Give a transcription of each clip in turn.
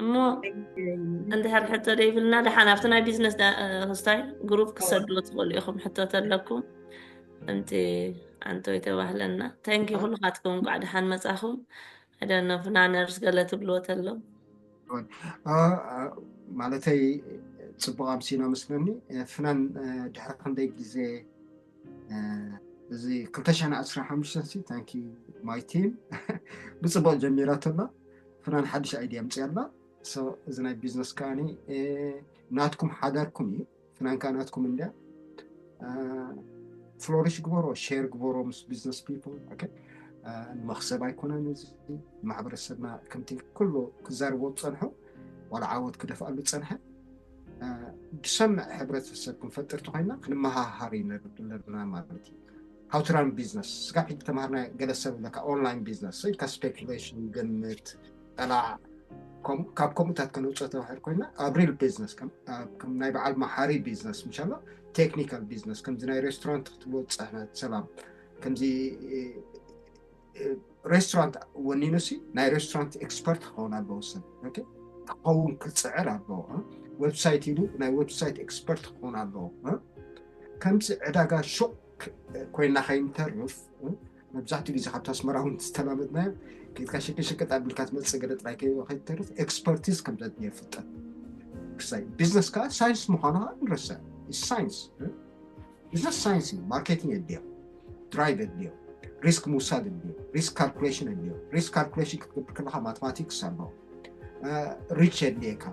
እሞ እንድሕር ሕቶ ዘይብልና ደሓን ኣብቲ ናይ ቢዝነስ ክስታይ ግሩፕ ክሰድዎ ትኽእሉ ኢኹም። ሕቶ ተለኩም እንቲ ኣንቶ ይተባህለና ተንኪ ኩልኻትኩም እንቋዕ ደሓን መጻኹም። ኣደነ ፍናነርስ ገለ ትብልዎ ተሎ ማለተይ ጽቡቕ ኣምሲና መስለኒ። ፍናን ድሕሪ ክንደይ ግዜ እዚ ክልተ ሽሕን ዓሰርተ ሓሙሽተን ሲ ታንኪ ማይ ቲም ብጽቡቕ ጀሚራቶ ኣላ። ፍናን ሓድሽ ኣይድያ ኣምፅያ ኣላ። እዚ ናይ ቢዝነስ ከዓኒ ናትኩም ሓዳርኩም እዩ። ፍናን ከዓ ናትኩም እንድያ። ፍሎሪሽ ግበሮ፣ ሼር ግበሮ ምስ ቢዝነስ ፒፕል። ንመክሰብ ኣይኮነን እዚ። ማሕበረሰብና ከምቲ ኩሉ ክዛርቦ ዝፀንሑ ዋላ ዓወት ክደፍኣሉ ዝፀንሐ ዝሰምዕ ሕብረተሰብ ክንፈጥር ተኮይና ክንመሃሃር ኣለና ማለት እዩ። How to run business ስጋብ ሕጂ ተማሃርና። ገለ ሰብ ለካ ኦንላይን ቢዝነስ ኢልካ ስፔኩሌሽን፣ ግምት፣ ጠላዕ፣ ካብ ከምኡታት ከነውፅኦ ተባሂል ኮይና ኣብ ሪል ቢዝነስ ናይ በዓል መሓሪ ቢዝነስ ምሻሎ ቴክኒካል ቢዝነስ ከምዚ ናይ ሬስቶራንት ክትብሎ ዝፀንሐት ሰላም ከምዚ ሬስቶራንት ወኒኑ ሲ ናይ ሬስቶራንት ኤክስፐርት ክኸውን ኣለዎ። ሰብ ክኸውን ክፅዕር ኣለዎ። ዌብሳይት ኢሉ ናይ ዌብሳይት ኤክስፐርት ክኸውን ኣለዎ። ከምዚ ዕዳጋ ሹቅ ኮይና ከይንተርፍ መብዛሕትኡ ግዜ ካብቲ ኣስመራ እውን ዝተላመድናዮ ከይድካ ሽቅሽቅጥ ኣቢልካ ትመፅእ ገለ ጥራይ ከይተርፍ ኤክስፐርቲዝ ከም ዘድልዮ ፍልጠት ክሳይ ቢዝነስ ከዓ ሳይንስ ምዃኑ ከዓ ንረስዕ። ሳይንስ ቢዝነስ ሳይንስ እዩ። ማርኬቲንግ የድልዮ፣ ድራይቭ የድልዮ፣ ሪስክ ምውሳድ የድልዮ፣ ሪስክ ካልኩሌሽን የድልዮ። ሪስክ ካልኩሌሽን ክትገብር ከለካ ማትማቲክስ ኣሎ፣ ሪች የድልየካ፣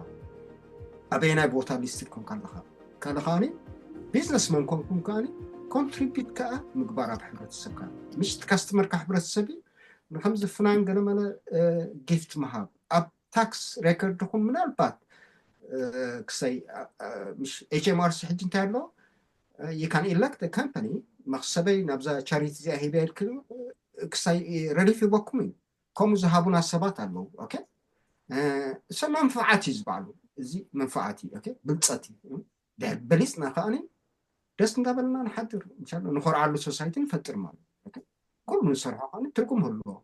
ኣበየናይ ቦታ ሊስትድ ኮንካ ኣለካ። ካልእ ከዓኒ ቢዝነስ መን ኮንኩም ከዓኒ ኮንትሪቢዩት ከዓ ምግባር ኣብ ሕብረተሰብካ ምሽ ካስተመርካ ሕብረተሰብ እዩ። ንከምዚ ፍናን ገለመለ ጊፍት ምሃብ ኣብ ታክስ ሬከርድኩም ምናልባት ክሳይ ኤች ኤም ኣር ሲ ሕጂ እንታይ ኣሎ you can elect company መክሰበይ ናብዛ ቻሪቲ እዚኣ ሂበ ኢልክ ክሳይ ረሊፍ ይበኩም እዩ። ከምኡ ዝሃቡና ሰባት ኣለዉ። ኦኬ እሰ መንፍዓት እዩ ዝበዓሉ። እዚ መንፍዓት እዩ። ኦኬ ብልፀት እዩ። ድሕር በሊፅና ከዓኒ ደስ እንዳበለና ንሓድር እንሻላ ንኾርዓሉ ሶሳይቲ ንፈጥር ማለት ኩሉ ንሰርሖ ከዓኒ ትርጉም ህልዎ።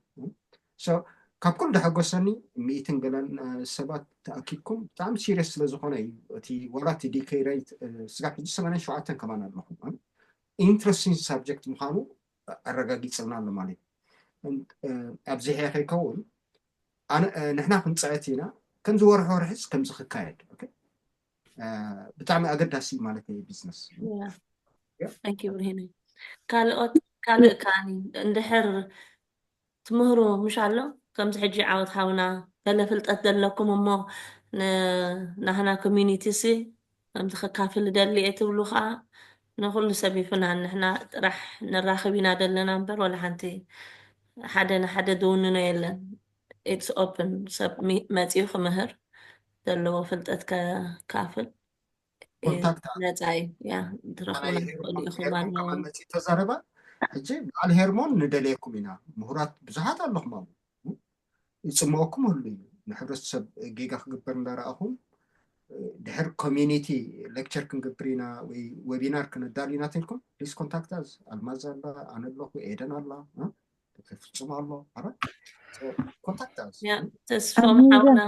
ካብ ኩሉ ደሐጎሰኒ ሚእትን ገለን ሰባት ተኣኪብኩም ብጣዕሚ ሲሪየስ ስለ ዝኾነ እዩ። እቲ ዋላ እቲ ዲኬይ ሬት ስጋብ ሕጂ ሰማንያን ሸውዓተን ከማን ኣለኹም። ኢንትረስቲንግ ሳብጀክት ምዃኑ ኣረጋጊፅልና ኣሎ ማለት እዩ። ኣብዚሐ ከይከውን ንሕና ክንፅዕት ኢና። ከምዚ ወርሒ ወርሒስ ከምዚ ክካየድ ብጣዕሚ ኣገዳሲ ማለት እዩ ቢዝነስ። ብርሂነ ካልኦት ካልእ ከዓኒ እንድሕር ትምህሩ ምሽ ኣሎ ከምዚ ሕጂ ዓወት ሃውና ገለ ፍልጠት ዘለኩም እሞ ናህና ኮሚኒቲ ሲ ከምዚ ከካፍል ደሊ እየ ትብሉ ከዓ ንኩሉ ሰብ ይፍናን። ንሕና ጥራሕ ንራኽብ ኢና ዘለና እምበር ወላ ሓንቲ ሓደ ንሓደ ዝውንኖ የለን። ኢትስ ኦፕን ሰብ መፂኡ ክምህር ዘለዎ ፍልጠት ከካፍል ነፃ እዩ። ያ ትረኽቡና ትኽእሉ ኢኹም። መፂ ተዛረባ ሕጂ በዓል ሄርሞን ንደልየኩም ኢና ምሁራት ብዙሓት ኣለኹም ኣብ ይፅምወኩም ህሉ እዩ። ንሕብረተሰብ ጌጋ ክግበር እንዳረኣኹም ድሕር ኮሚኒቲ ሌክቸር ክንገብር ኢና ወይ ዌቢናር ክነዳል ኢና ተልኩም ፕሊስ ኮንታክት ኣዝ። ኣልማዝ ኣላ፣ ኣነ ኣለኹ፣ ኤደን ኣላ፣ ፍጹም ኣሎ። ኮንታክት ኣዝ። ተስፎም ሓውና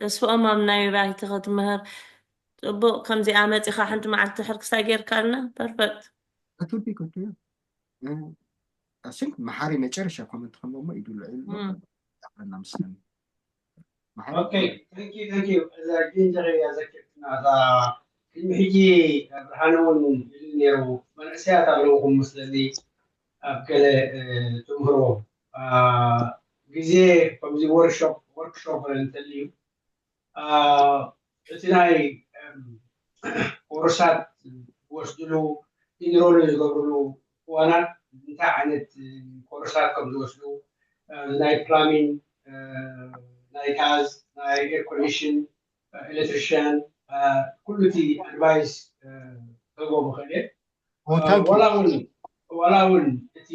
ተስፎም ኣብ ናይ ባይቲ ክትምህር ፅቡቅ። ከምዚኣ መፂኻ ሓንቲ መዓልቲ ሕርክስታ ጌርካልና ፐርፈክት። ኣቱዲ ኮቱ ኣሲንክ መሓሪ መጨረሻ ኮመንት ከሎሞ ኢዱ ልዕል ዳዕና ምስለኒ። ኦኬ ታንኪ ታንኪ እዛ ጊንጀር እያ ዘኪርትና። እዛ ቅድሚ ሕጂ ብርሃነ እውን ኢሉ ነይሩ። መንእሰያት ኣለውኹም ምስለኒ ኣብ ገለ ትምህርዎም ግዜ ከምዚ ወርክሾፕ ወርክሾፕ እንተልዩ እቲ ናይ ኮርሳት ዝወስድሉ ኢንሮል ዝገብርሉ እዋናት እንታይ ዓይነት ኮርሳት ከም ዝወስዱ ናይ ፕላሚን ናይ ጋዝ ናይ ኤር ኮንዲሽን ኤሌክትሪሽያን ኩሉ እቲ ኣድቫይስ ክህቦ ምኽእል እየ። ዋላ እውን ዋላ እውን እቲ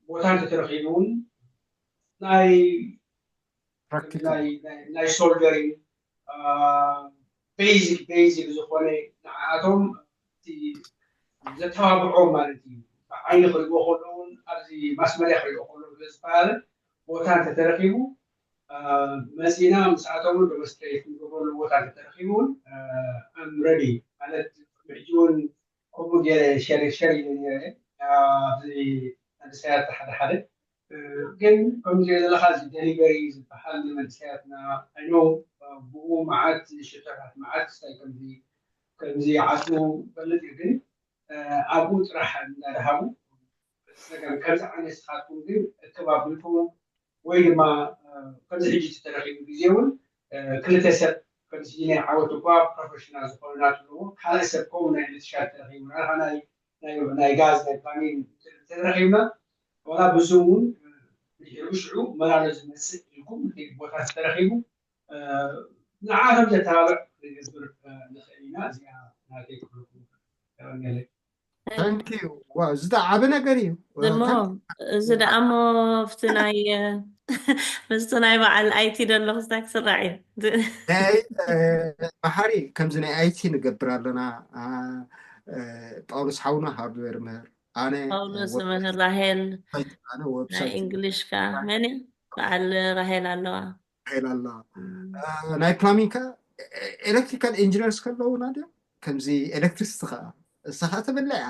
ቦታ እንተተረኺቡ እውን ናይ ናይ ሶልደሪንግ ቤዚክ ቤዚክ ዝኾነ ንዓኣቶም ዘተባብዖ ማለት እዩ። ብዓይኒ ክሪእዎ ከለውን ኣብዚ ማስመርያ ክሪኦ ከሎ ዝበሃል ቦታ እንተተረኺቡ መፂና ምስኣቶም እውን ደሞንስትሬት ንገብረሉ ቦታ እንተተረኪቡ እውን ኣም ረዲ ማለት ሕጂ እውን ከምኡ ገይረ ሸር ሸር ኢለ ነይረ ኣብዚ መንእሰያት ሓደ ሓደ ግን ከምዚ ዘለካ እዚ ደሊቨሪ ዝበሃል ንመንእሰያትና ኣይኖ ብኡ መዓት ሽቶታት መዓት ስታይ ከምዚ ከምዚ ዓፅሙ ፈልጥ እዩ ግን ኣብኡ ጥራሕ እንዳድሃቡ ፀገም ከምዚ ዓይነት ስኻትኩም ግን እክብ ኣቢልኩም ወይ ድማ ከምዚ ሕጂ ተረኪቡ ግዜ እውን ክልተ ሰብ ከምዚ ናይ ዓወት እኳ ፕሮፌሽናል ዝኾነ ናቱ ኣለዎ ካልእ ሰብ ከምኡ ናይ ኤሌክትሪሻን ተረኪቡ ናኻ ናይ ናይ ጋዝ ናይ ፕላኒን ተረኪብና ዋላ ብዙ እውን ድሕሪ ሽዑ መላሎ ዝመስል ኢልኩም ቦታ ተረኪቡ ንዓቶም ዘተባብዕ ክንገብር ንኽእል ኢና እዚኣ ናተይ ክብለኩም Thank you. ዋ እዚ ዳ ዓበ ነገር እዩ እሞ እዚ ደኣ እሞ ኣብቲ ናይ ምስቲ ናይ በዓል ኣይቲ ደለኹ ስታ ክስራዕ እዩ መሓሪ ከምዚ ናይ ኣይቲ ንገብር ኣለና ጳውሎስ ሓውና ሃርድዌር ምህር ኣነ ጳውሎስ ምህር ራሄል ኣነ ናይ እንግሊሽ ከ መን በዓል ራሄል ኣለዋ ራሄል ኣለዋ ናይ ፕላሚንግ ከ ኤሌክትሪካል ኢንጂነርስ ከለውና ድዮም ከምዚ ኤሌክትሪሲቲ ከዓ እሳ ከዓ ተበላ እያ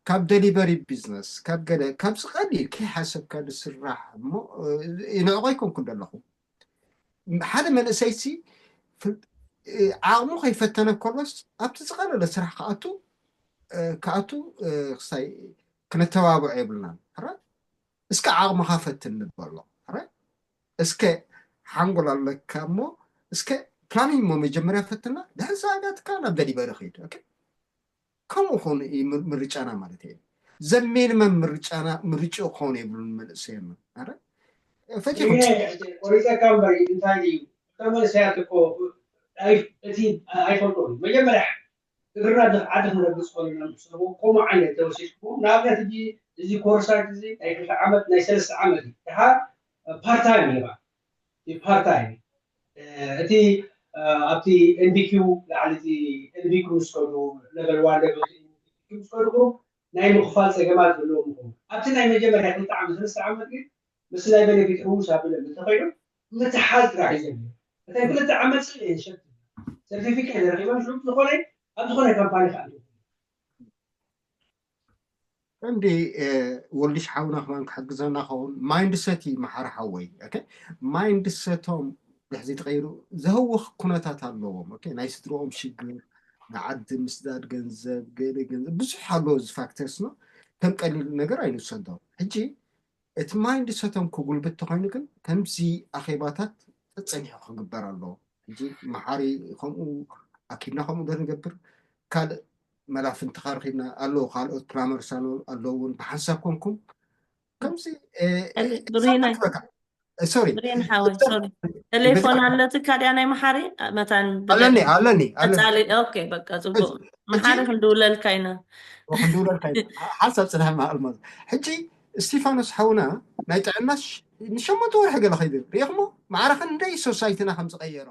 ካብ ደሊቨሪ ቢዝነስ ካብ ገለ ካብ ዝቐሊ ከይሓሰብካ ዝስራሕ እሞ ንዕቆ ይኮንኩ ዘለኹ ሓደ መንእሰይሲ ዓቕሙ ከይፈተነ ከሎስ ኣብቲ ዝቐለለ ስራሕ ክኣቱ ክኣቱ ክሳይ ክነተባብዖ የብልናን ሕራይ እስከ ዓቕምኻ ፈትን ንበሎ ሕራይ እስከ ሓንጎል ኣለካ እሞ እስከ ፕላኒንግ እሞ መጀመርያ ፈትና ድሕር ሰዓጋትካ ናብ ደሊቨሪ ኸይድ ከምኡ ኾኑ ምርጫና ማለት እዩ ዘሚኒመም ምርጫና ምርጭኡ ክኸውን የብሉን መንእሰይና ኣረ ፈቲኹም ቆሪፀካ እምበር እንታይ እዩ እቶም መንእሰያት እኮ እቲ ኣይፈልጦ እዩ መጀመርያ እግርና ዓዲ ክንረግፅ ከለና ምስ ከምኡ ዓይነት ተወሲድኩም ንኣብነት እዚ እዚ ኮርሳት እዚ ናይ ክልተ ዓመት ናይ ሰለስተ ዓመት እዩ ድሓር ፓርታይም ይባ ፓርታይም እቲ ኣብቲ ኤንቢኪው ላዕሊ እቲ ኤንቢኪው ምስ ከዱ ለቨል ዋን ለቨል ምስ ከዱ ናይ ምኽፋል ፀገማት ዘለዎም ይኸውን ኣብቲ ናይ መጀመርያ ክልተ ዓመት ሰለስተ ዓመት ግን ምስ ናይ ቤኔፊት ሕውስ ኣብለ እንተኸይዱ ምትሓዝ ጥራሕ እዩ ዘድልዮ እተን ክልተ ዓመት ስለ እየን ሸርት ሰርቲፊኬት ረኪቦም ሽዑ ዝኾነ ኣብ ዝኾነ ካምፓኒ ከዓ እንዲ ወልድሽ ሓውና ከማን ክሕግዘና ከውን ማይንድሰት እዩ መሓር ሓወይ ማይንድሰቶም ድሕዚ ተቀይሩ ዘህውኽ ኩነታት ኣለዎም ናይ ስድሮኦም ሽግር ንዓዲ ምስዳድ ገንዘብ ገለ ገንዘብ ብዙሕ ኣሎ እዚ ፋክተርስ ነው ከም ቀሊል ነገር ኣይንውሰዶ ሕጂ እቲ ማይንድሰቶም ክጉልብት ተኮይኑ ግን ከምዚ ኣኼባታት ተፀኒሑ ክግበር ኣለዎ ሕጂ መሓሪ ከምኡ ኣኪብና ከምኡ ዶ ንገብር ካልእ መላፍንትኻ ረኪብና ኣለዉ ካልኦት ፕላመርስ ኣለውን ብሓንሳብ ኮንኩም ከምዚ ብሬን ሓወይ ሶሪ ቴሌፎን ኣለትካ ድያ ናይ መሓሪ መታን ኣለኒ ኣለኒ ቀፃሊ ኦኬ በቃ ፅቡቅ መሓሪ ክንድውለልካ ኢና ክንድውለልካ ሓሳብ ፅንሐ ማእልሞ ሕጂ እስቲፋኖስ ሓውና ናይ ጥዕናሽ ንሸሞንተ ወርሒ ገለ ከይብል ሪኢኽሞ ማዕረ ክንደይ ሶሳይትና ከም ዝቀየሮ